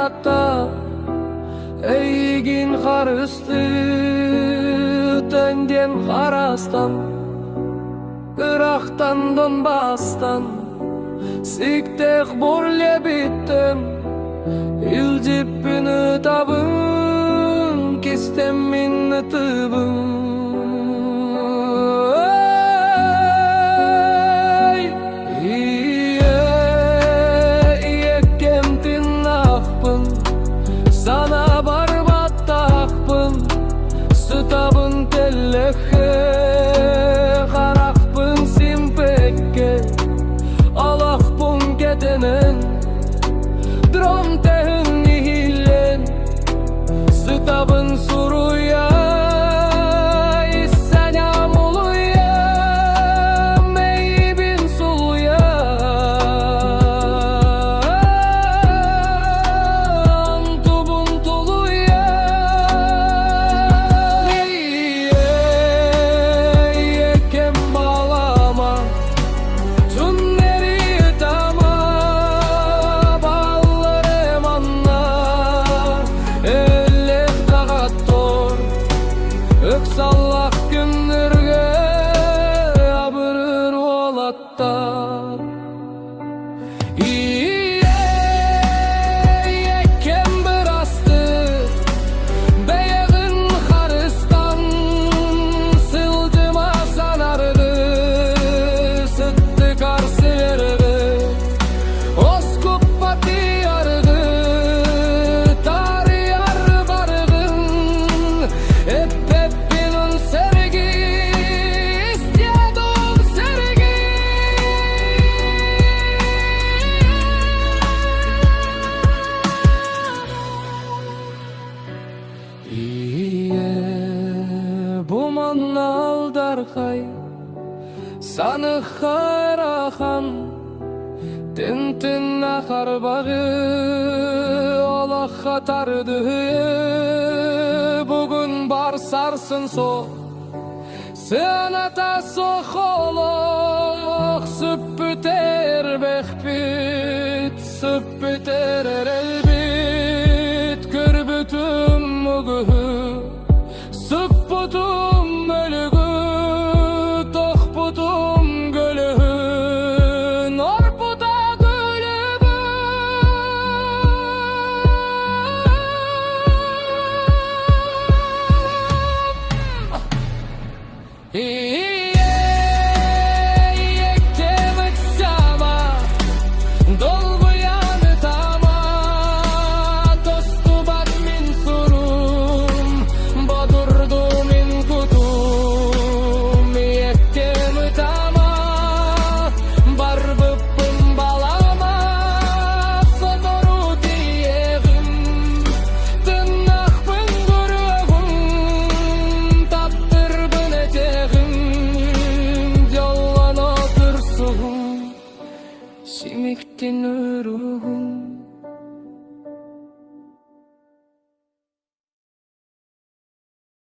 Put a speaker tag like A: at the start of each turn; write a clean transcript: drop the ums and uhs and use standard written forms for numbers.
A: барбатта, Эйигин харыстыы диэн харастан, Ырахтан Донбасстан, Сиктээх бурлебиттэн, Илдьиппин ытабын, Кистэммин ытыбын. Ийэ, ийэккэм тыыннаахпын, санаабар баттаахпын, сытабын тэллэххэ, харахпын симпэккэ, алахпын кэтэнэн, дрон тэһин иһиллэн, сытабын суруйа, ис-санаам улуйа, мэйибин сулуйа. Тубун тулуйа, ийэкэм балама, түннэри ытама, балларым анна, эллэх даҕаттор, ыксаллах күннэргэ абырыр уолаттар. Ийэккэм бырасты, бэйэҕин харыстан, сылдьыма санаргы, сыттыкар сыаргы, оскуппаты аргы, таарыйар барыгын, эппэппин сэрги, истиэдум сэрги. Ийэ, бу манна алдархай, саныххарахан, Тын-тынна харбаҕы олоххо тардыһыы, бүгүн бар сарсын суох, сыаната суох олох, сүппүтэр бэхпит, сүппүтэр эрэлбит, көрбүтүм мугуһу, сыппытым өлүгү, тохпутум көлөһүн, орпута күлүбү. Ийэккэм ыксаама, долгуйан ытаама, тостубат мин сурум, бодурду мин кутум. Ийэккэм ытаама, барбыппын балама, сотору тиийэҕим, тыннахпын көрүөҕүм, таптырбын этиэҕим, дьоллоно турсугум, симиктин уругум.